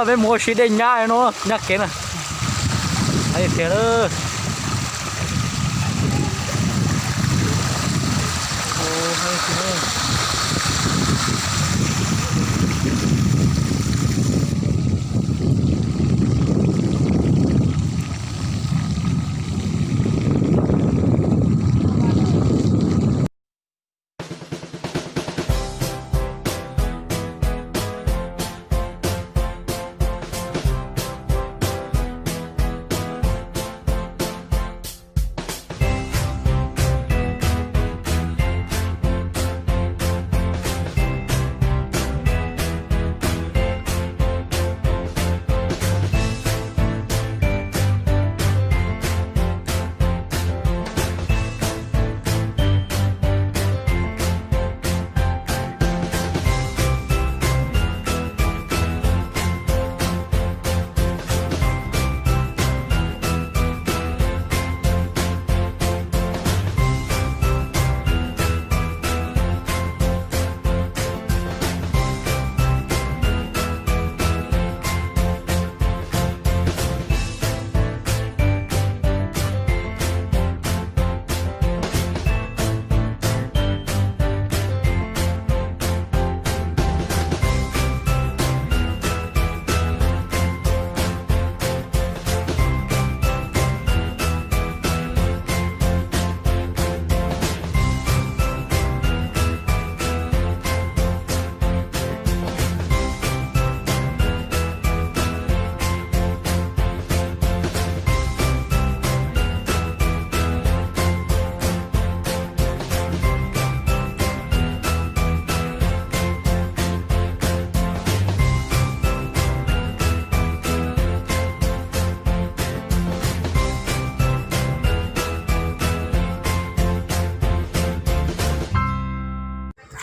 Peb mus ua si dej nyab no, nyab kev na. Tiag lawm.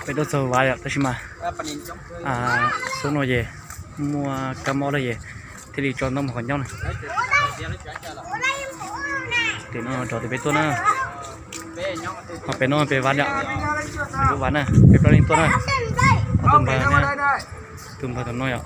Peb tuaj txog vaj yom, tab sis mas xub no ces muaj kab mob lawm ces thiaj li tso ntaub mus qhov ncauj na. Tim no rau tim peb tuaj na. Ho pem no pem vaj yom, lub vaj na, peb plaub leeg tuaj na. Ob tug npawg, tus npawg tom no yom.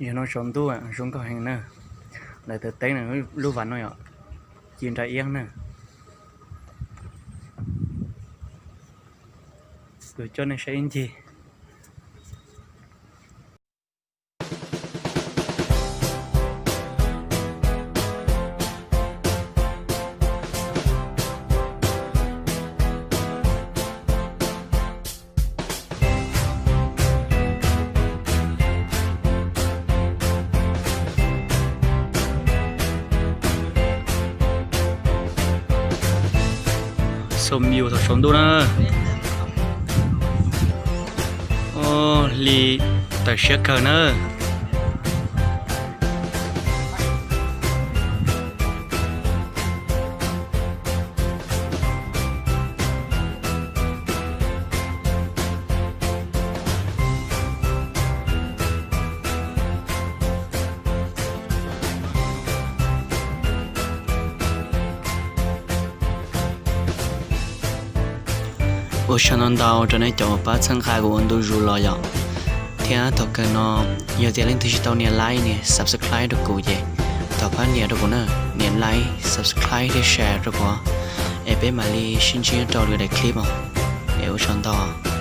Yog no tsaus ntuj zoo nkauj heev na. Lawv taws teb na, lub vaj no yom, ci nra iab na. Kuv coj nej saib ib ncig. Xom yus thaum tsaus ntuj na. Ua li tawm siab kawg na. Ua tsaug ntau ntau rau nej cov uas pab txhawb nqa kuv ua ntu zus los yom. Thiab thaum kawg no, yog tias leej twg tsis tau nias like nias subscribe rau kuv ces thov pab nias rau kuv na, nias like, subscribe thiab share rau kuv, es peb mam li sib ntsib rau lwm daim clip os. Es ua tsaug ntau.